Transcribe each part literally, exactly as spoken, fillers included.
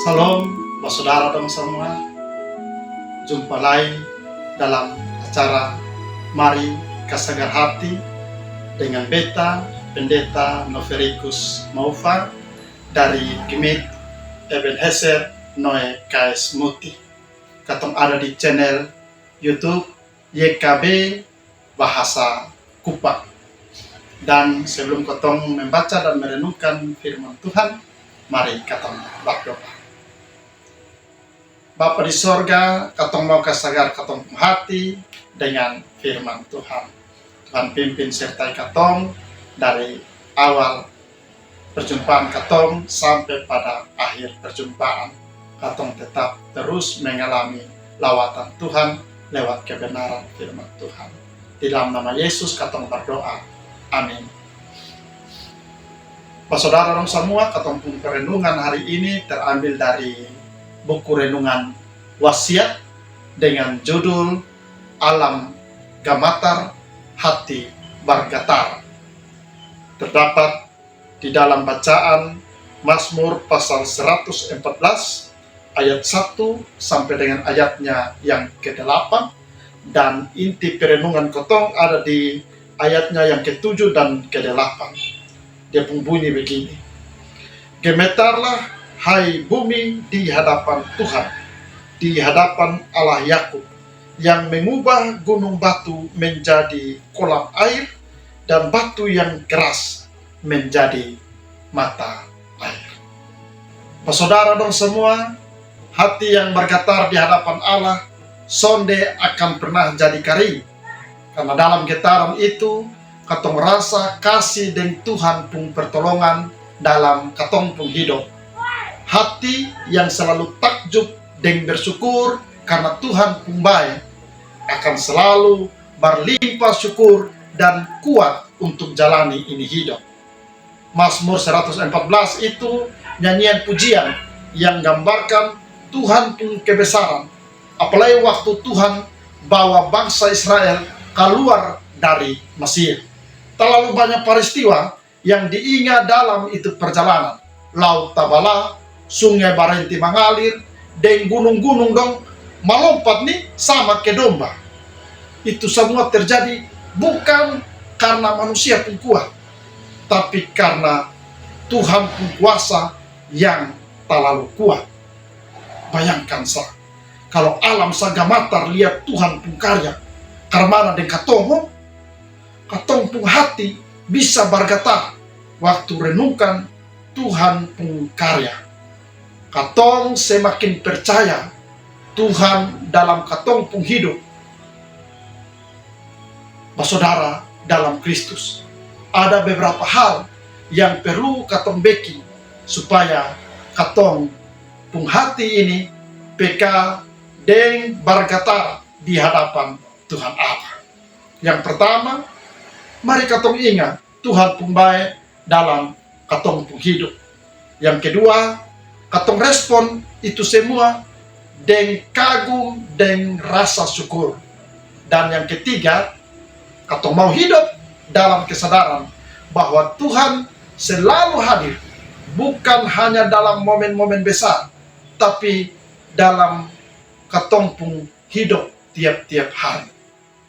Shalom, basodara dong samua. Jumpa lai dalam acara Mari Kasagar Hati dengan beta, Pendeta Noverikus Maufa dari GMIT Ebenezer Noe K S Muti. Katong ada di channel YouTube Y K B Bahasa Kupang. Dan sebelum katong membaca dan merenungkan firman Tuhan, mari katong berdoa. Bapa di sorga, katong mau kasagar katong pung hati dengan firman Tuhan. Tuhan pimpin sertai katong dari awal perjumpaan katong sampe pada akhir perjumpaan. Katong tetap terus mengalami lawatan Tuhan lewat kebenaran firman Tuhan. Di dalam nama Yesus katong berdoa. Amin. Basodara dong samua, katong pung perenungan hari ini terambil dari buku renungan Wasiat dengan judul Alam Gamatar, Hati Bargatar. Terdapat di dalam bacaan Mazmur pasal seratus empat belas ayat satu sampai dengan ayatnya yang kedelapan, dan inti perenungan kotong ada di ayatnya yang ketujuh dan kedelapan. Dia pung bunyi begini: Gemetarlah, hai bumi, di hadapan Tuhan, di hadapan Allah Yakub, yang mengubah gunung batu menjadi kolam air dan batu yang keras menjadi mata air. Basodara dong semua, hati yang bergetar di hadapan Allah sonde akan pernah jadi karing. Karena dalam getaran itu, katong rasa kasih deng Tuhan pung pertolongan dalam katong pung hidup. Hati yang selalu takjub deng bersyukur karena Tuhan pung bae akan selalu berlimpah syukur dan kuat untuk jalani ini hidup. Mazmur seratus empat belas itu nyanyian pujian yang gambarkan Tuhan pung kebesaran, apalagi waktu Tuhan bawa bangsa Israel kaluar dari Mesir. Terlalu banyak peristiwa yang diingat dalam itu perjalanan. Laut tabala, sungai barenti mangalir, deng gunung-gunung dong malompat ni sama ke domba. Itu semua terjadi bukan karena manusia pung kuat, tapi karena Tuhan pung kuasa yang talalu kuat. Bayangkan sa, kalo alam sa gamatar lia Tuhan pung karya, karmana deng katong mo? Katong pung hati bisa bargatar waktu renungkan Tuhan pung karya. Katong semakin percaya Tuhan dalam katong pung hidup. Basodara dalam Kristus, ada beberapa hal yang perlu katong bekin supaya katong pung hati ini peka deng bargatar di hadapan Tuhan Allah. Yang pertama, mari katong ingat Tuhan pung bae dalam katong pung hidup. Yang kedua, katong respon itu semua deng kagum, deng rasa syukur. Dan yang ketiga, katong mau hidup dalam kesadaran bahwa Tuhan selalu hadir, bukan hanya dalam momen-momen besar, tapi dalam katong pung hidup tiap-tiap hari.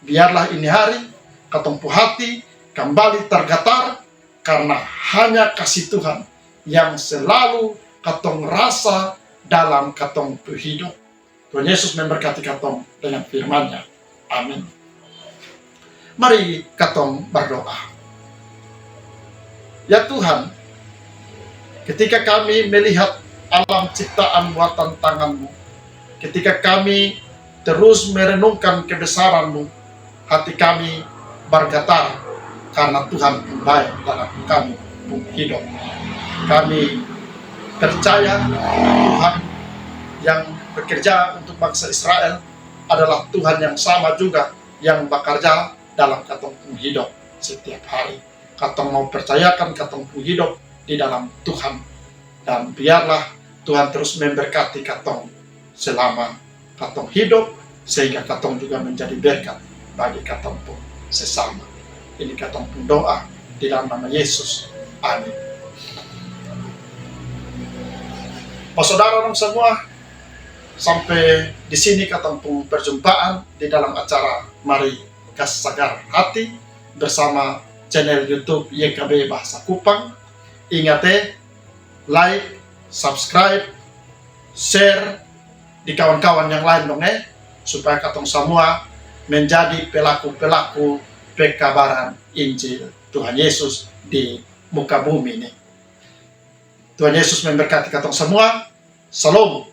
Biarlah ini hari katong pung hati kambali targatar karna hanya kasih Tuhan yang selalu katong rasa dalam katong pung hidup. Tuhan Yesus memberkati katong dengan firman-Nya. Amin. Mari katong bardoa. Ya Tuhan, ketika kami melihat alam ciptaan buatan tangan-Mu, ketika kami terus merenungkan kebesaran-Mu, hati kami bargatar karna Tuhan pung bae dalam kami pung hidup. Kami percaya Tuhan yang bekerja untuk bangsa Israel adalah Tuhan yang sama juga yang bakarja dalam katong pung hidup setiap hari. Katong mau percayakan katong pung hidup di dalam Tuhan. Dan biarlah Tuhan terus memberkati katong selama katong hidup, sehingga katong juga menjadi berkat bagi katong pung sesama. Ini katong pung doa di dalam nama Yesus. Amin. Saudara dong semua, sampai di sini katong pung perjumpaan di dalam acara Mari Kasagar Hati bersama channel YouTube Y K B Bahasa Kupang. Ingat eh, like, subscribe, share di kawan-kawan yang lain dong eh, supaya katong semua menjadi pelaku-pelaku pekabaran Injil Tuhan Yesus di muka bumi ini. Tuhan Yesus memberkati katong semua. Shalom.